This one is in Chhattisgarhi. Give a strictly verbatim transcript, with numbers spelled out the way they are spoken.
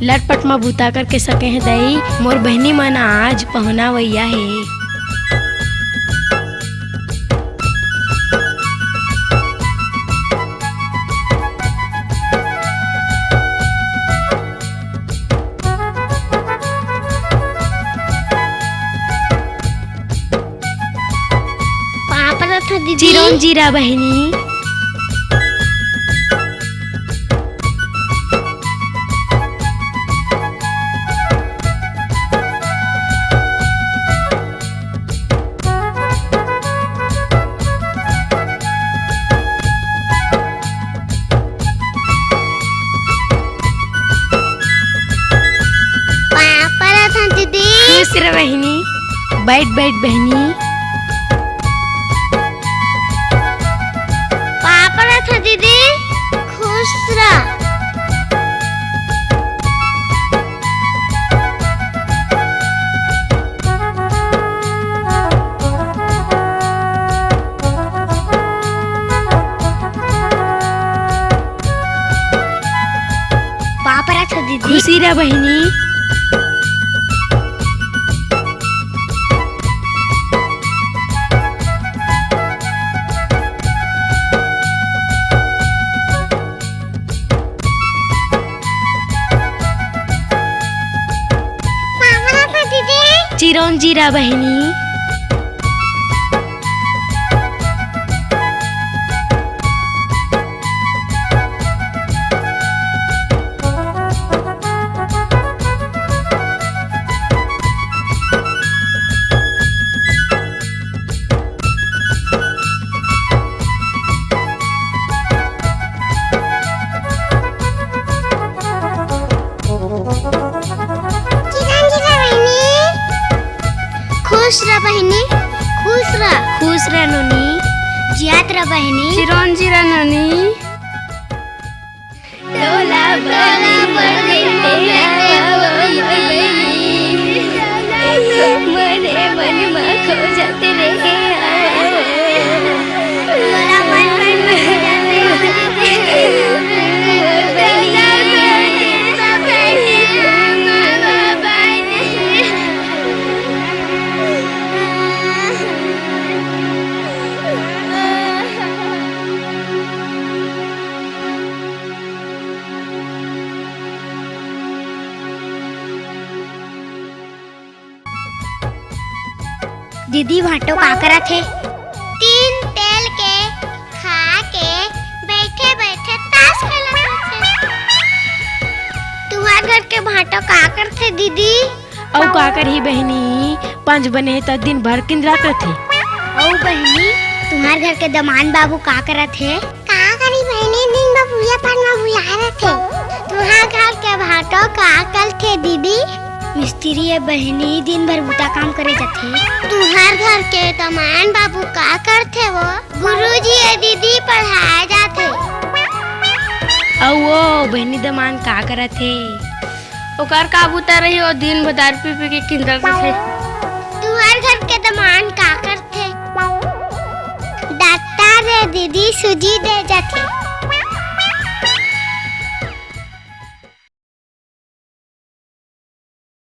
लटपट म बूता करके सके हे दई, मोर बहिनी मन आज पहुना वइया हे। पाँव परत हँव दीदी। चिरौंजी रा बहिनी। पाँव परत हँव दीदी। खुश रह बहिनी, बैठ बैठ बहिनी। पाँव परत हँव दीदी, खुश रह। पाँव परत हँव दीदी। खुशी रह बहिनी। चिरौंजी रा बहिनी। चिरौंजी रा बहिनी। खुश रह बहिनी, खुश रह। खुश रह नोनी। जियात रह बहिनी। चिरौंजी रा नोनी। टोला बनी मने मने मने मने मा खो जाते रे। दीदी, भांटो का करत हे? तीन तेल के खा के बैठे बैठे ताश खेलत रथे। तुंहर घर के भांटो का करथे दीदी? अउ का करही बहिनी, पंच बने हे त दिन भर किंदरात रथे। अउ बहिनी, तुंहर घर के दमान बाबू का करत हे? का करी बहिनी, दिन भर पूजा पाठ म भुला रथे। तुंहर घर के भांटो का करथे दीदी? मिस्त्री ए बहिनी, दिन भर बूता काम करे जाथे। तुंहर घर के दमान बाबू का करथे वो? गुरुजी ए दीदी, पढ़ाए जाथे। अउ वो बहिनी दमान का करत हे? ओकर का बूता रही, वो दिन भर दारू पी पी के किंदर रथे। तुंहर घर के दमान का करथे? डॉक्टर ए दीदी, सूजी दे जाथे।